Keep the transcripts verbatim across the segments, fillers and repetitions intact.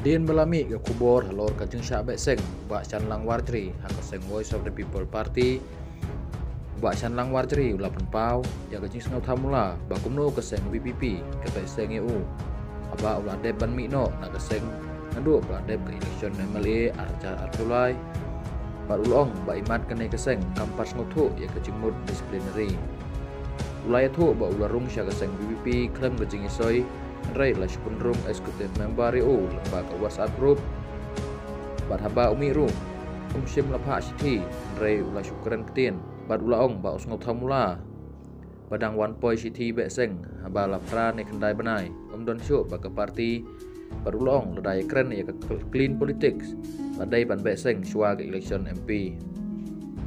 Hadien ba la mih ka khubor halor ka jingshah beh seng u Bah Shanlang Warjri ha ka seng Voice of the People Party, u Bah Shanlang Warjri u la pynpaw ïa ka jingsngewthuh mula ba kumno ka seng VPP ka beh seng ïa u haba u la dep ban mih noh na ka seng naduh ba la dep ka election MLA ar hajar arphew lai. Bad u la ong ba imat kane ka seng kam pat sngewthuh ïa ka jingmut disciplinary. U la ïathuh ba u la rung sha ka seng VPP khlem ka jingïasoi, hynrei la shu pynrung executive member ïa u lyngba ka WhatsApp group. Bad haba u mih ruh, um shym la phah shithi, hynrei u la shu kren ktien. Bad u la ong ba u sngewthuh mula ba dang wan poi shithi beh seng haba la phra ne khyndai bnai, um don shuh ba ka party. Bad u la ong lada ïakren ïa ka clean politics, la dei ban beh seng shuwa ka election MP.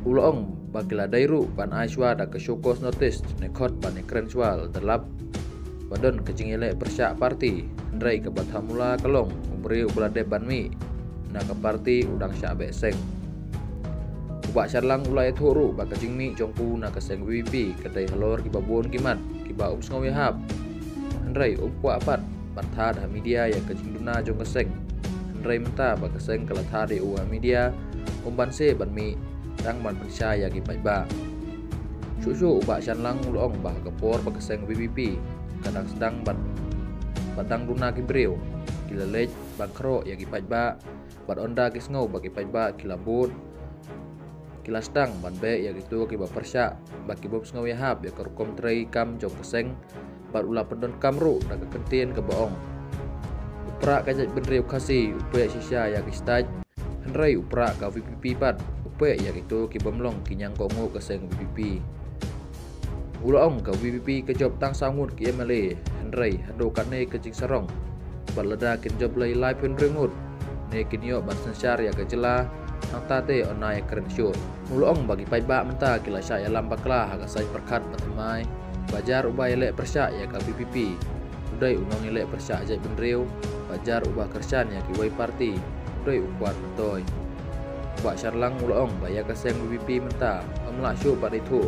U la ong ba ki la dei ruh ban ai shuwa da ka show cause notice ne khot ban ïakren shuwa lada lap ba don ka jingïaleh pyrshah party, hynrei kaba thamula ka long u briew uba la dep ban mih na ka party u dang shah beh seng. U Bah Shanlang u la ïathuh ruh ba ka jingmih jong u na ka seng VPP ka dei halor kiba bun ki mat kiba um sngew ïahap, hynrei um kwah pat ban thad ha media ïa ka jingduna jong ka seng. Hynrei mynta ba ka seng ka la thad ïa u ha media, um banse ban mih tang ban pynshai ïa ki paidbah. Shuh shuh u Bah Shanlang u la ong ba ha ka por ba ka seng VPP ka dang sdang bad, bad dang duna ki briew, ki la leit ban khroh ïa ki paidbah, bad ynda ki sngew ba ki paidbah ki la bud, ki la sdang ban beh ïa kito kiba pyrshah bad ki bym sngew ïahap ïa ka rukom trei kam jong ka seng. Bad u la pyndonkam ruh da ka kyntien kaba ong, u prah ka jaitbynriew Khasi u peh shisha ïa ki state, hynrei u prah ka VPP pat u peh ïa kito ki bym long ki ñiangkohnguh ka seng VPP. U la ong ka VPP ka jop tang saw ngut ki MLA, hynrei haduh katne ka jingsarong, bad lada kin jop lei laiphew hynriew ngut ne kin ïoh ban synshar ïa ka jylla, hangta te yn nang ïakren shuh. U la ong ba ki paidbah mynta ki la shah ïalam bakla ha ka saiñ pyrkhat ba thymmai ba jar uba ïaleh pyrshah ïa ka VPP u dei u nongïaleh pyrshah jaitbynriew, ba jar uba kyrshan ïa kiwei party u dei u kwah myntoi. U Bah Shanlang u la ong ba ïa ka seng VPP mynta ym lah shuh ban ithuh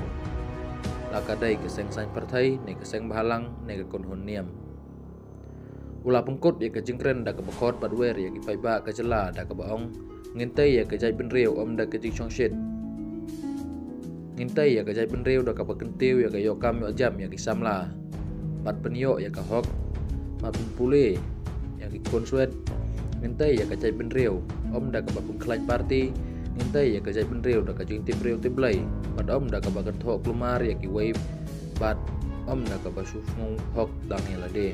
la ka dei ka seng saiñ pyrthei ne ka seng bhalang ne ka kynhun niam. U la pynkut ïa ka jingkren da kaba khot bad wer ïa ki paidbah ka jylla da kaba ong, ngin tei ïa ka jaitbynriew ym da ka jingshongshit. Ngin tei ïa ka jaitbynriew da kaba kyntiew ïa ka ïoh kam ïoh jam ïa ki samla, bad pynïoh ïa ka hok, bad pynpule ïa ki khun swet. Ngin tei ïa ka jaitbynriew ym da kaba pynkhlaiñ party. Ngin tei ïa ka jaitbynriew da ka jingtip briew tip Blei, bad ym da kaba kynthoh kulmar ïa kiwei, bad ym da kaba shu sngew hok dang ïa lade.